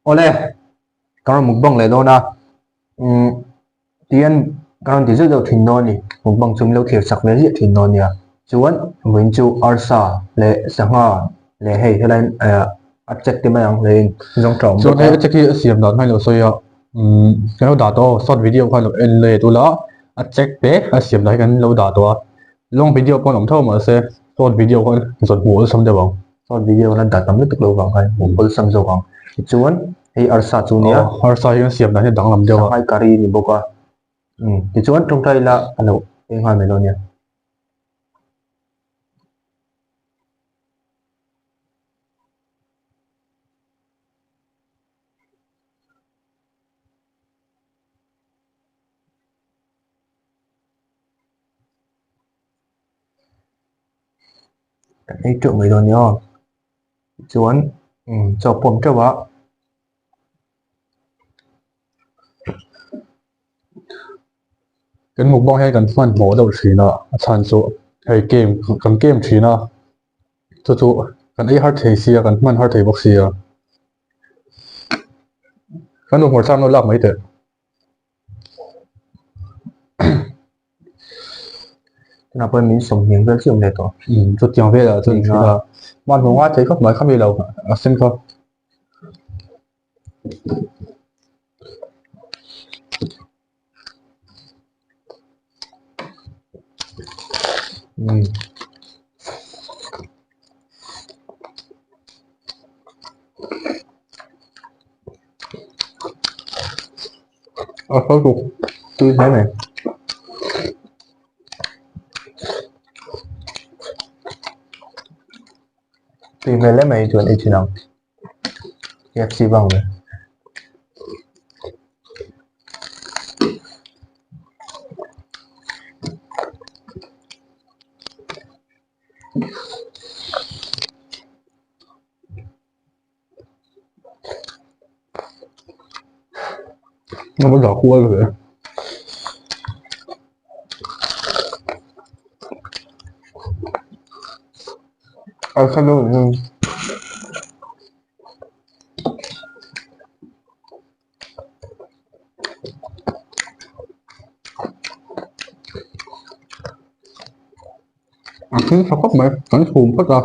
Awle, kan rawn mukbang leh dawn a, umm tihian kan rawn ti zeuh zeuh thin dawn a ni, mukbang chu min lo thlir chak ve ziah thin dawn nia. Chuan vawiin chu arsa leh sangha leh hei helai eh a check te mai ang hlein zawng tha awm Chuan bawk hei a. a check hi a siam dan khan ilo sawi a, umm kan lo dah tawh aw short video khan lo en let ula a check te a siam dan hi kan lo dah tawh a, long video pawh an awm tho mahse short video khan zawn hmuh awlsam deuh ang. Short video khan a dah tam lutuk lo vang khan hmuh awlsam zawk ang. Tichuan hei arsa chu nia. Aw arsa hi an siam dan hi a danglam deuh a. Sanghai curry ni bawk a, umm tichuan tawngtai ila a lo eng nghal mai dawn nia. Kan ei teuh mai dawn nia aw chuan chaw pawm teuh a. Kan mukbang hian kan hmanhmawh deuh thin a, a chhan chu hei game kan game thin a, chu chu kan ei har thei sia kan hman har thei bawk sia. Kan duhmawr tlang lo lak mai teh. Tunah pawh min sawmhniam vel chiah awm leh tawh. Chutiang velah chuan thin a, hmanhmawh ngai thei khawp mai kha mi lo a sen kha. A kal tuk tui hle mai. Tui hmel hle mai chuan ei thin ang. KFC bang ve. Nó vẫn đỏ cua rồi. À, sao đâu rồi. A thil tha khawp mai, kan chhum phawt a.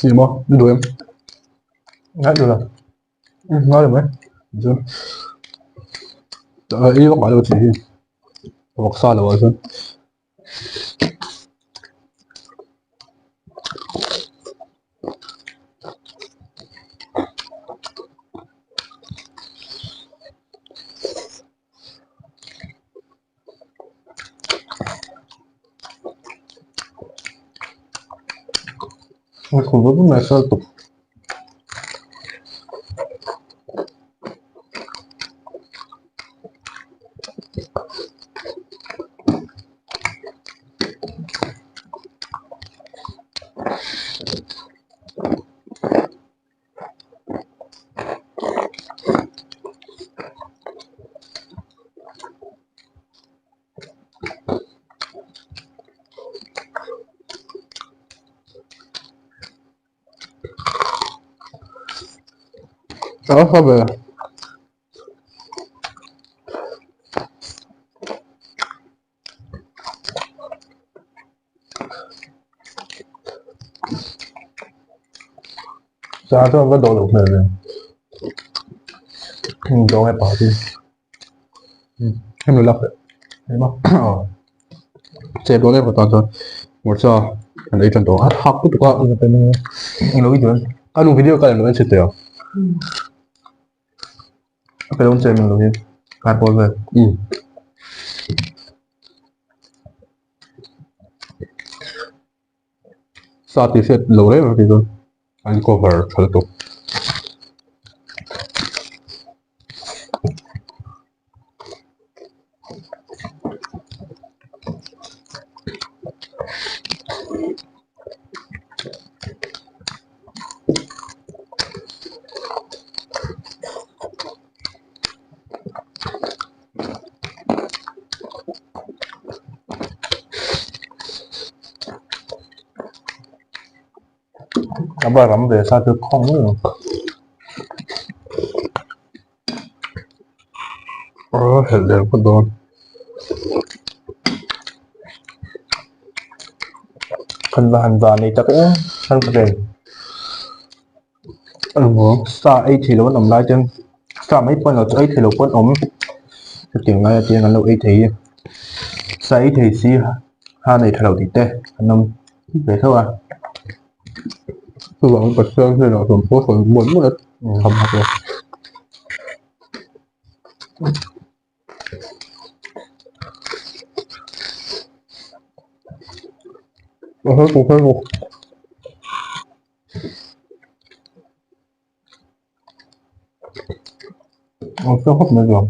Ni maw, ni duh em? Ngai duh lo. Ngai lo mai. Chuan ei vak ngai lo tih hi vawksa lo ah chuan. A ber. Sa chuan va dawh loh hmel ve. Dawng e pah chu. Hemi lak leh. Hei maw. Aw. Chep dawn em tan chuan hmarcha kan ei tan tawh a thak lutuk a. Englo i duh em? Ka nu video ka en lo en chhe teh ang. A pe dawn che em englo hi. Karpawl vel. Sa tih hriat lo reng reng chuan an cover tha lutuk. A va ram ve sa chu khawng mai ang. A helh der phawt dawn. Kan va han va nei tak em kan va vel. Sa ei thei lo an awm lai chuan sa mai pawh an lo chu ei thei lo pawh an awm chutiang lai ah chuan an lo ei thei a sa ei thei si ha nei tha lo tih te an awm ve tho a. Chuvang Pathian hnenah chuan pawh sawi mual mual a tham bawk a. A hel bawk hel bawk. A fiah khawp mai chuan.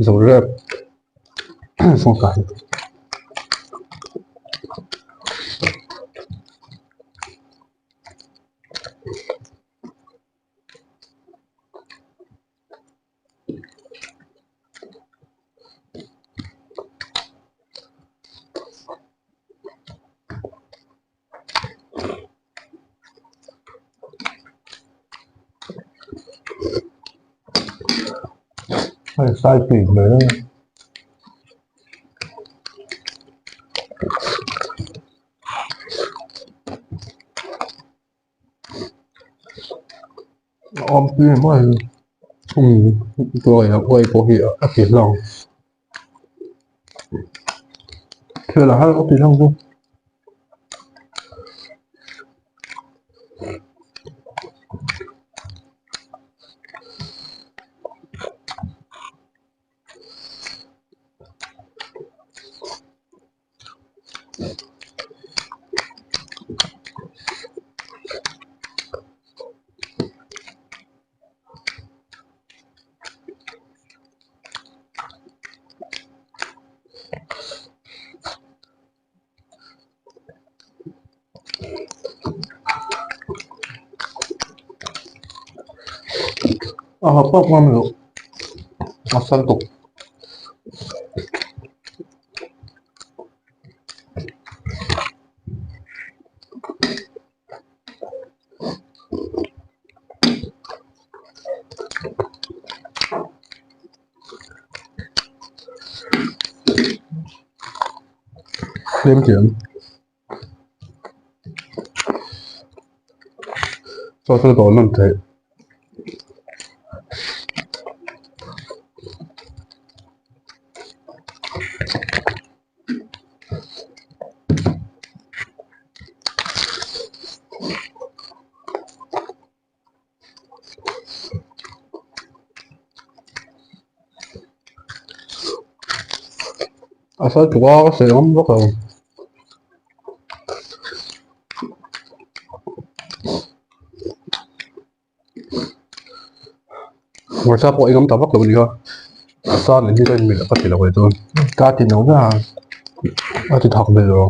Zo rep sawngkai. Hei sai tui hmel a ni. Awm tui mai umm uai pawh hi a ti hlang thil a har a ti hlang chu. A ha pawp ngam loh a sal tuk. Tlem thiam chaw chu dawr nawm theih. A sawi tluk a ka sawi awm bawk lo. Hmarcha pawh engam ta vak lo a ni a a sa nen hi ka inmilh ka ti lo e chuan ka ti no na a ti thak ve lo.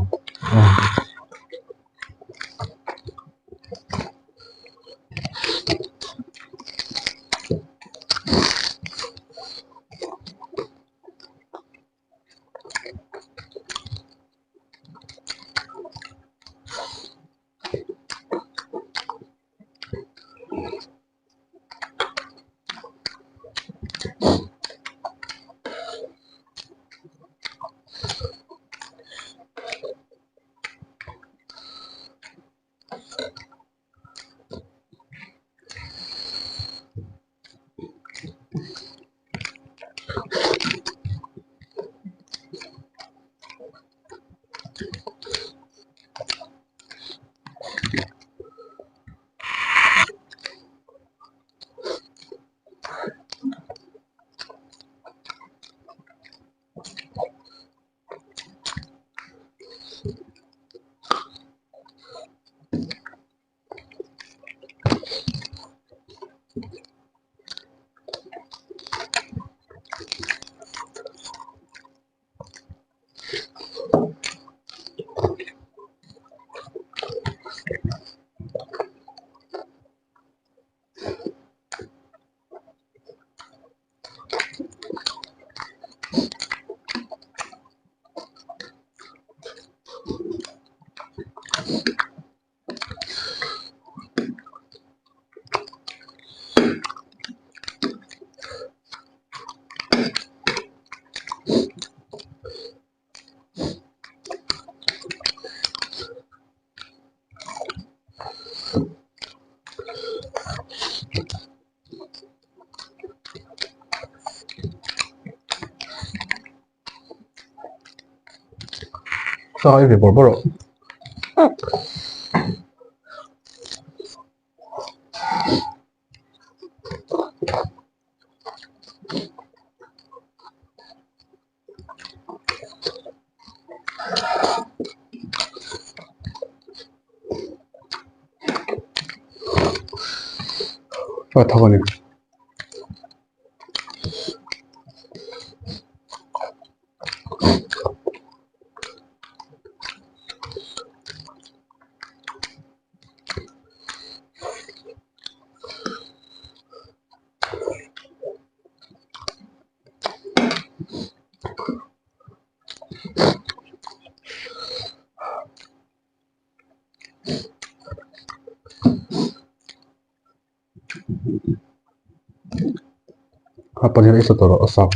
Sa ei ve bawrh bawrh a. A thak a ni. A paneer ei sa tawh rawh a sang.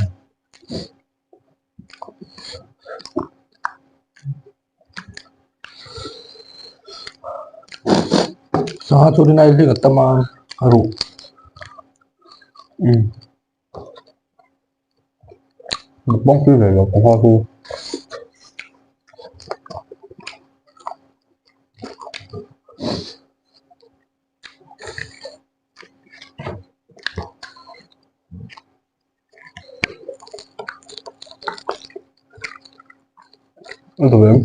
Sangha chu rinai hling a tam a a ruh. Umm. Mukbang pui ve lo sangha chu. A duh em?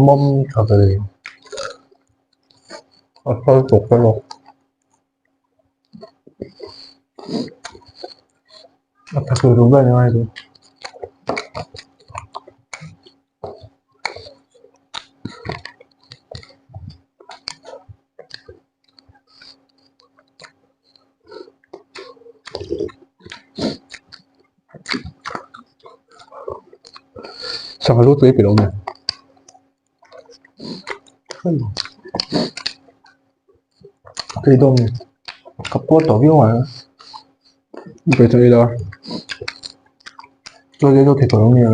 Mawm tha ve a thar tawk ta lo. A tha tur tur ber ni mai chu. Sangha lu tui pi lo ni. Tui dawn ni. Ka puar tawh viau ang. Pe thei ila. Chaw ei deuh thei tawh lo nia.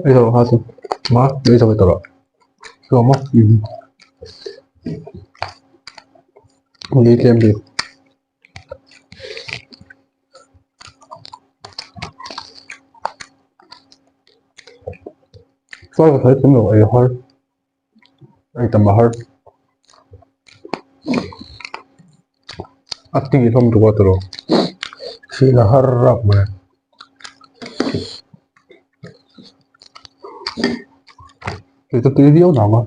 Ei tawh ha chu. Ma ei tawh tawh lo. Chuang maw? Ni tlem bik. Chuan ka sawi thiam lo ei har ei tam a har a tih hlawm tuk a tilo Thil a har rap mai. Kei chu tui viau nang a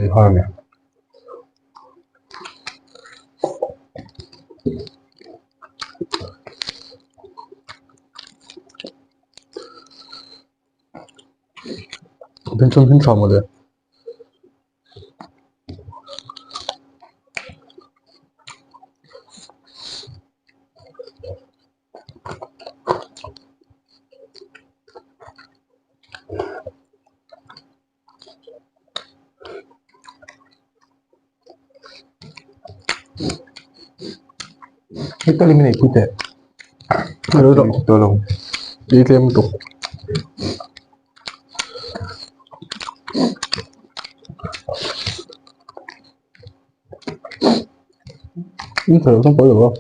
ei har a ni. Bin chun hin tha mawle. Hei tal in min ei pui teh. Lo ei tlem lutuk. In thei loh chuan pawi lo a.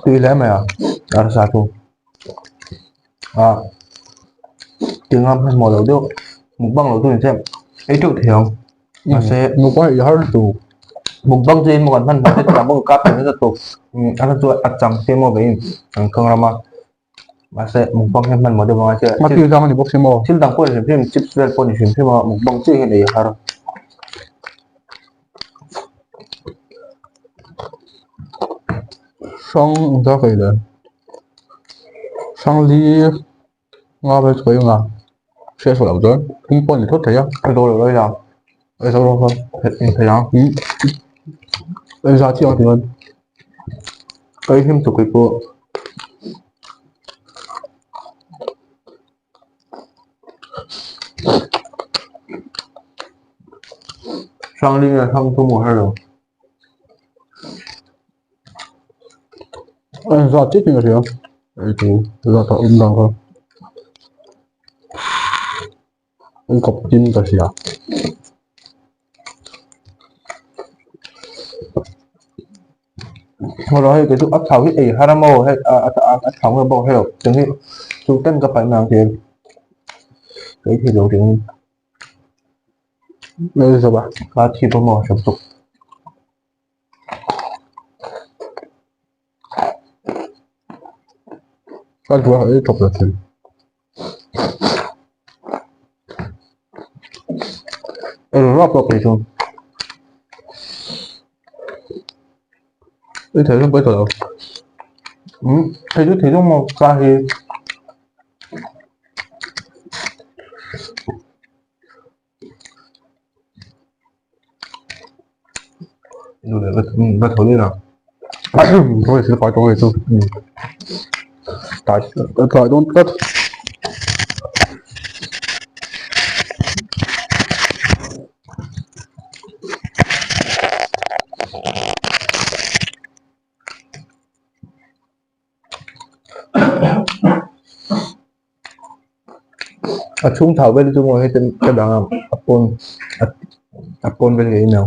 Tui hle mai a arsa chu a tinga hmanhmawh loh deuh mukbang loh chu ni se ei teuh thei ang mahse mukbang ei har tu mukbang chu in maw kan hmanhmawh te chutiang bawk a kap thei nasa tawp a chu a chang te maw veiin an kang ram a mahse mukbang hian hmanhmawh deuh anga a thil dang a ni bawk si maw thil dang pawh a ni hrim hrim chips vel pawh a ni hrim hrim a mukbang chiah hian ei har. Hrang ang ta kai le hrang li nga vel chu ka eng a hriat sual loh chuan thum pawh a ni thawt thei a. A zo lo lai la a zo lo kha eng thei ang eng zah chiah ang ti chuan ka ei hlim tuk keipawh. Hrangling leh hrang thum aw hello. A inzat chiah in ka hria ei tur zat a awm dan kha an kawp tin ka hria. Hawla hei kei chu a thau hi ei har a maw hei a a thau nge bawk hello tiang hi chu ten ka paih mai ang tiin ka ei thei lo tiin ka thi pawh maw hre bawk. Ka duh a ei tawp lo thin. Eng rap rap ei chu. Ei thei hlawm pawi tawh lo. Hei chu thei zawng maw ka hi. Ka tho leh la. Rawih thil fai tawh ngei chu. Tlai dawn tlat. A chhung thau vel chu maw hei ka dang a a pawn a pawn vel ngei nia.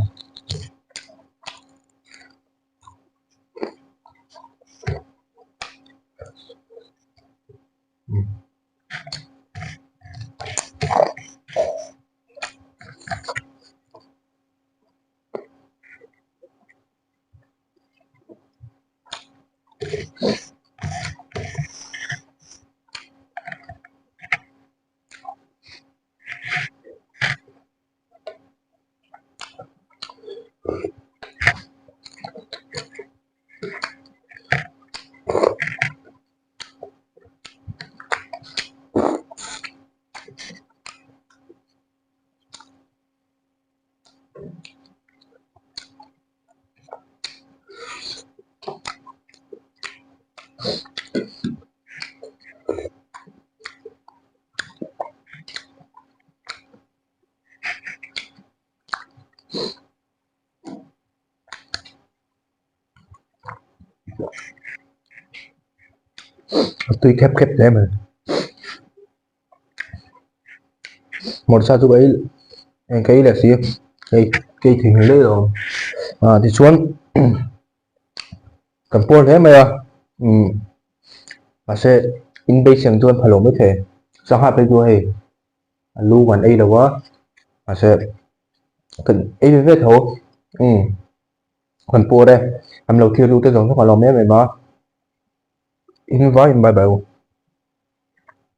A tui khep khep hle mai. Hmawrhsa chu ka ei eng ka ei leh si hei ka ei thei hle lo ah tichuan kan pawl hle mai a umm mahse in beiseng chuan pha lo maithei sangha phei chu hei a lu kan ei lo a mahse kan ei ve ve tho umm kan pawr e an lo thlir lut te zawng zawng a lawm em em a in vai in bye bye u.